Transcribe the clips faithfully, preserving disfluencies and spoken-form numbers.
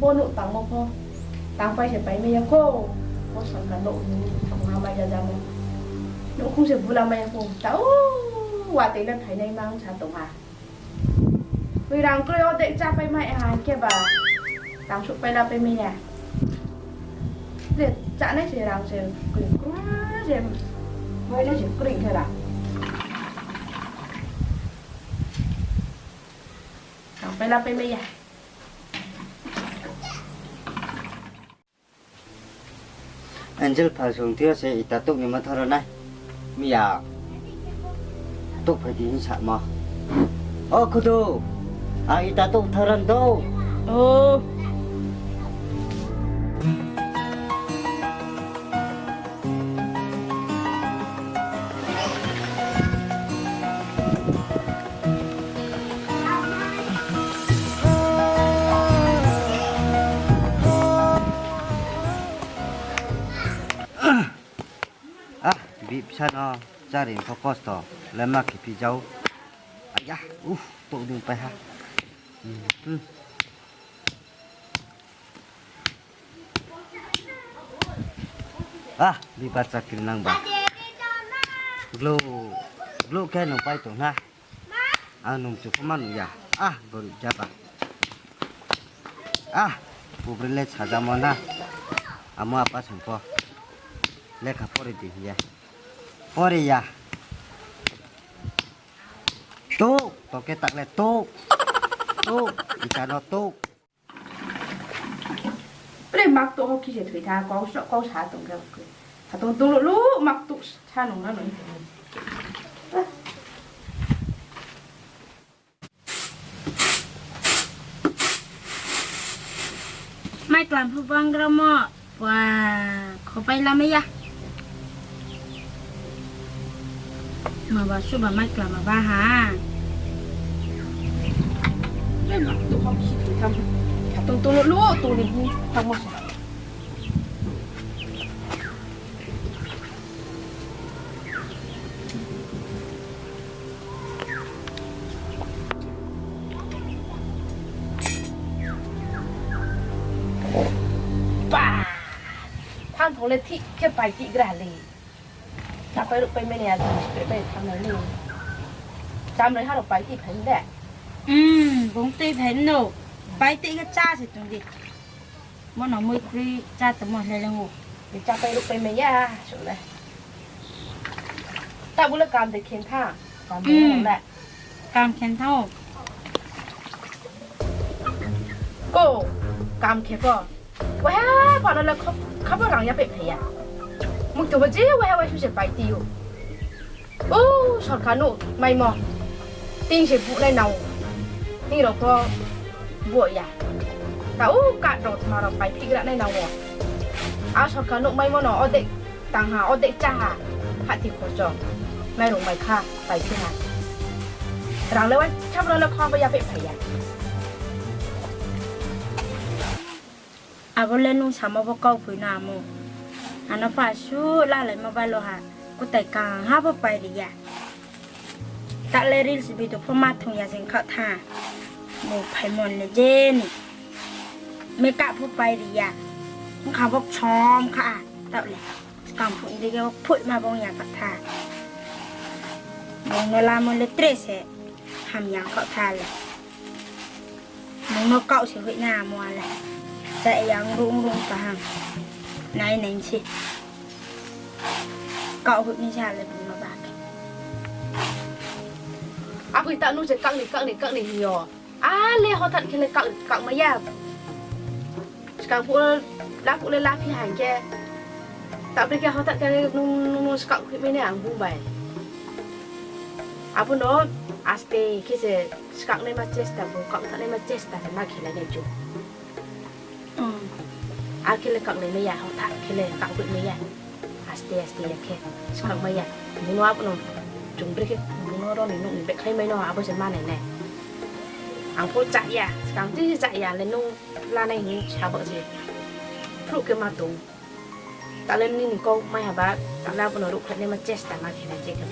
Bo nouh tangmo pho, tangpai se pai mai ya kho. Bo sorkar nouh ni khongha mai ya jamo. Nouhkhong se bula mai ya kho. Ta o, watoi le phainai mang sa tong ha. Koi rang kroi o dei chápai mai ha khe ba. Tang souhpai la pai mai ya. Le chánai se rang se koi kroi se. Boinai se kroi khe ra. Tangpai la pai mai ya. Angel phalsong thing yo se ita touh ni ma tharo nai. Miya touhphai di hing samo. O khudu, ang ita touh tharan do. O. Ah, bipsa no chári pho kosto le ma khe phi jau. Aya, uh, touh ding pai ha. Hmm, hmm. Ah, bibar chakri nang ba. Glo, glo khe nung pai tong na. Ang nung chu pho ma nung ya. Ah, boruh jaba. Ah, bubri le sajamo na. Amo apa song pho. Lekha pore di hing ye. Pore ya. Touh, to khe tak le touh. Touh, ita no touh. Bre mak touh ho khe se thoi tha, kau sa, kau sa tong khe. Hatong touh luh luh mak touh sa nung na nung. Mai klam phu bang gra mo. Wa, khopai lamai ya. Ma ba suh ba mai klam ma ba ha. Bre mak touh ho khe thoi tha. Hatong touh luh luh touh ni bu tha mo sa. Ba! Thanng thong le thik khe pai tih gra le. Chápai ruhpai mai nai ya, chápai pai thanng nai le. Chámroi ha rao pai tih phai de. Hmm, bung tui phai no. Pai tih khe chá se tong di. Bo no mui kroi chá tongmo le leng ou. Chápai ruhpai mai ya, suh le. Tabu le kam de khen tha. Kam de le. Kam khen tha o. Ko, kam khe ko. Waha pha no le khabo rang ya peh phai ya. Muktu bo je waha waha su se pai ti ou. O, sorkar no maimo. Ting se buh nai nang ou. Ting rao pho buh ya. Ta o, card rao tma rao pai phigra nai nang ou. A sorkar no maimo no odek tang ha, odek chá ha. Hati khorcho. Mairung mai kha, pai phi ha. Rang le wa, khabo no le khabo ya peh phai ya. Abo le nung samo bo kau phoi no amo. Ano pha suh lalaimo balo ha, kutai kangha pho pai ri ya. Ta le reels video pho ma thong ya jeng khaoh tha. Bo phaimo le je ni. Makeup pho pai ri ya. Bkha bo ksom kha, taoh le. Skang phuh ni dei khe phoihma bong ya khaoh tha. Bung no lamo le tre se ham ya khaoh tha le. Bung no kaoh se hoih na amo le. Cha yang rung rung kaham. Nai nai se. Kaoh hoih ni sa le bung no ba khe. Akoi ta nung se kak ni, kak ni, kak ni hing yo. A le hothat khe le kak, kak mai ya. Skang phuh, la phuh le la phi hing khe. Taoh bre khe hothat khe nung, nung, nung skak hoih mai nai ang bung bai. Abo no aste khe se skak naima chesta, bung kak tha naima chesta se ma khe lai nai chu. Ar khe le kak lai mai ya, hothat khe le kak hoih mai ya. Aste aste ya khe, skak mai ya. Bung no abo no, chung bre khe, bung no ro ni nouh ni bekhlai mai no, abo se ma nai nai. Ang pho chá ya, skang ti chá ya, le nung lanai hing sa bo se. Phruh khe ma tong. Ta le nini kau mai ha ba, ta le abo no ruhkhlai naima chesta ma khe nai je khe.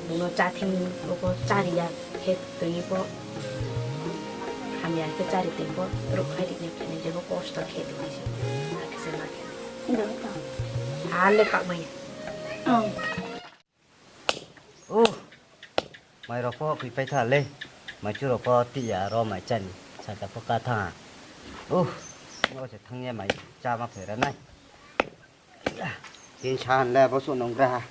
Bung no chá thing, bo pho chá ri ya, khe tong pho. Ani ang khe chári tei pho, ruhphai ri ni phai ni, jebo kosto khe di ni se. Ang khe se ma khe. Ang le kha mai. Oh. Uh, mai rao pho khuipai tha le. Mai chu rao pho tih ya ro mai chá ni. Sata pho ka thanng ha. Uh, no se thanng ye mai chá ma phai ra nai. Tin sa han le bo suh nung gra ha.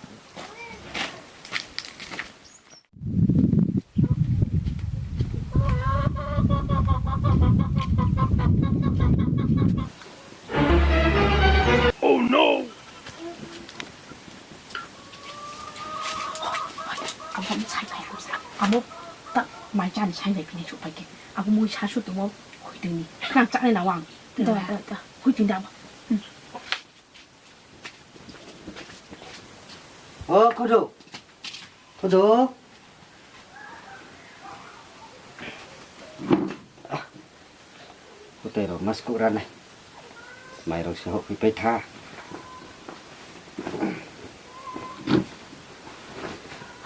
Oh no! Abo msai phai, abo ta mai chá ni sai lai phi ni chuh pai khe. Abo mui sa su tongmo, hui tong ni. Khna chá nai na wang. Da, da, da. Hui tong da. Hmm. O, Khudu. Khudu. Kutai rao ma skuh ra nai. Mai rao se houhphi pai tha.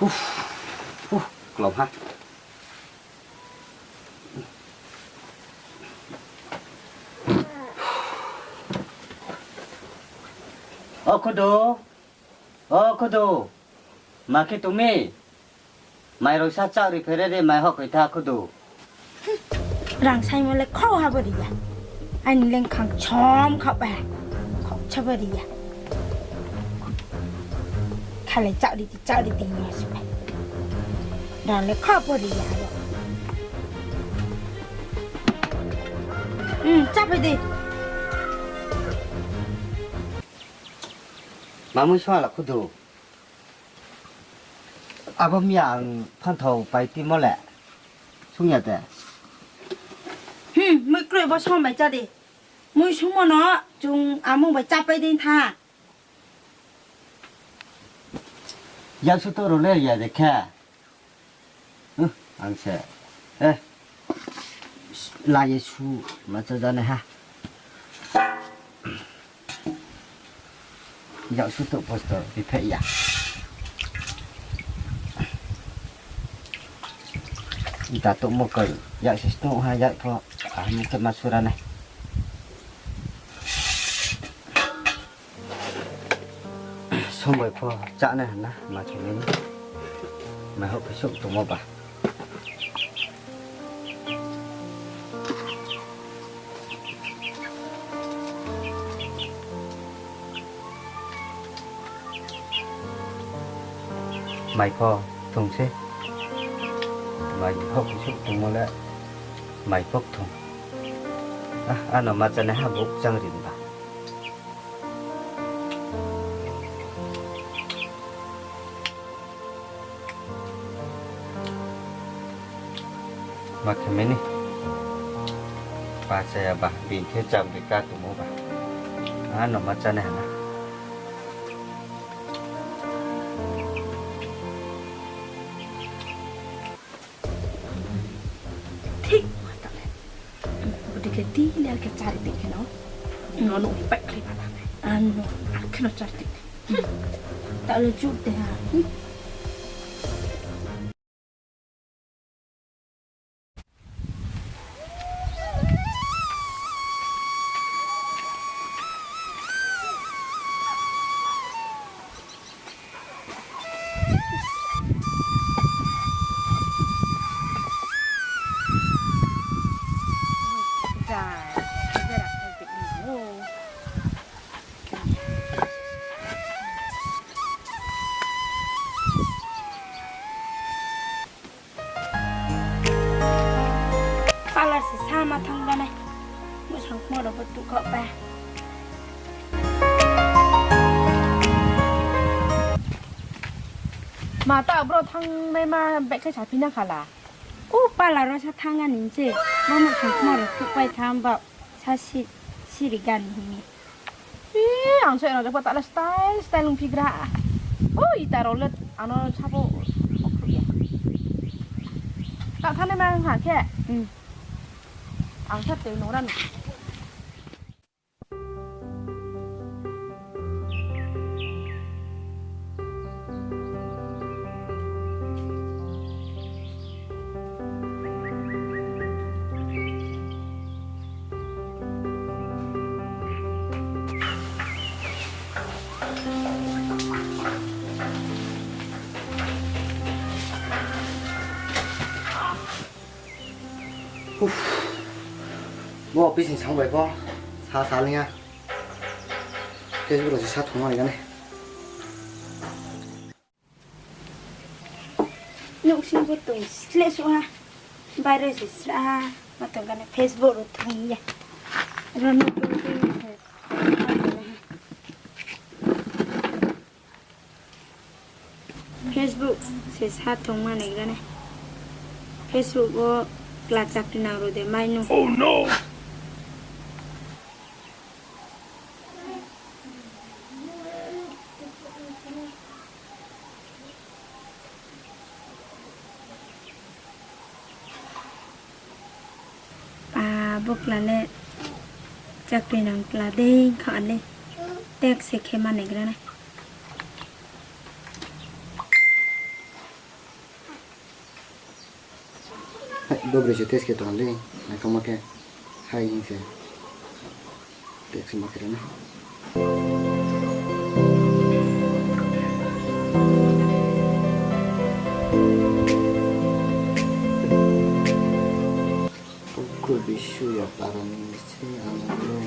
Huh, huh, klom ha. O Khudu, o Khudu, ma khe tong mi? Mai rao sa chá ri phere de, mai houhkhoi tha Khudu. Rang saimo le khau ha bo ri ya. Aini leng khang chom khau ba. Khau cha bo ri ya. Khalai chá ri di, chá ri di ya se bai. Rang le khau bo ri ya. Hmm, chá bai di. Ma mui sung la Khudu. Abo miya ang phanthao pai timo le. Sung ya de. Hmm, mui kroi bo sung bai chá di. Mui sungmo no chung amung bai chá pai dei tha. Yak su to ro le ya de khe. Huh, ang se. Eh. La ye su ma cha ja nai ha. Yak su to posto bi phe ya. Ita to mo koi. Yak se to ha yak pho. Ah, mo ke ma su ra nai. Sombai pho chá nai hna, ma khe nai ni. Mai houh khe souh tongmo ba. Mai pho thong se. Mai houh khe souh tongmo le. Mai pho thong. Ah, ano ma chá nai ha bo chang ri ba. Ma khe meni. Pa chaya ba, bini khe cham ri ka tongmo ba. Ano ma chá nai hna. Thik, ma ta le. Bodi khe di le ar khe chari di khe no. No no pai khlai pha ta. Ano. Ar khe no chari di. Ta le juk de ha. Parlour se sa ma thanng ba nai. Muhsang khmo rao pho tuh khaoh pa. Ma ta bro thanngnaima back khe saphi na khala. O parlour wo sa thanng ani se. Ma muhsang khmo rao tuh pai tham ba sa si, siri gani hing ye. Ih, ang se rang jakpa ta le style, style ongphi gra. O, ita rao le ano sabo okhruh ya. Ta thanai ma ang ha khe. Hmm. Ang sa tei nung ra nung. Uff. Bo office ni samung bai pho sa sa ling ya. Facebook rao se sa thungma ni gane. Nouhsing pho tong sleh suh ha. Baire se sra ha. Ma tong gane Facebook rao thung ya. Ro no tong tong se. Facebook se sa thungma ni gane. Facebook wo kla chakri nang rao de mai nu. Pa, bo kla le chakri nang kla dei kha le. Text se khe ma naigra nai. Hai, bo broi se text khe tong le, naithoma khe, hai hing se text ma khe rana. Tokro Bisuya para ni se ang le.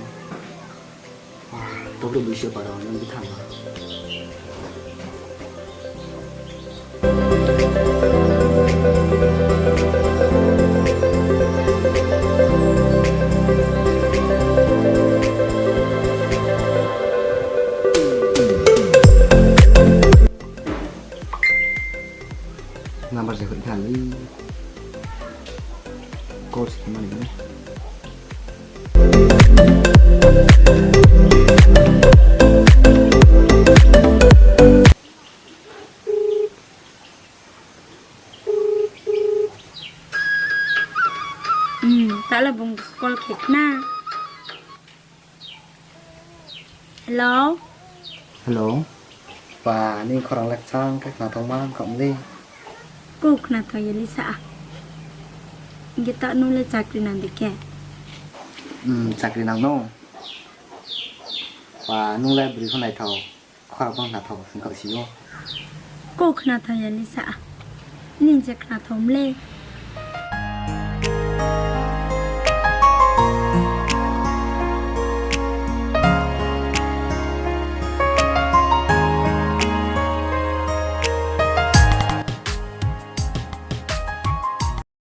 Tokro Bisuya para ni bithang. Number se hoih tha le. Call se mani le. Hmm, ta le bung call khe khna. Hello? Hello. Pa, nini khorang le kchang khe khnathao ma kha mle. Kou khnathao ya le sa a. Hing khe ta nung le chakri nang de khe? Hmm, chakri nang no. Pa, nung le broi pho naithao. Khorang pho khnathao, hing kha si ou. Kou khnathao ya le sa a. Nini je khnathao mle.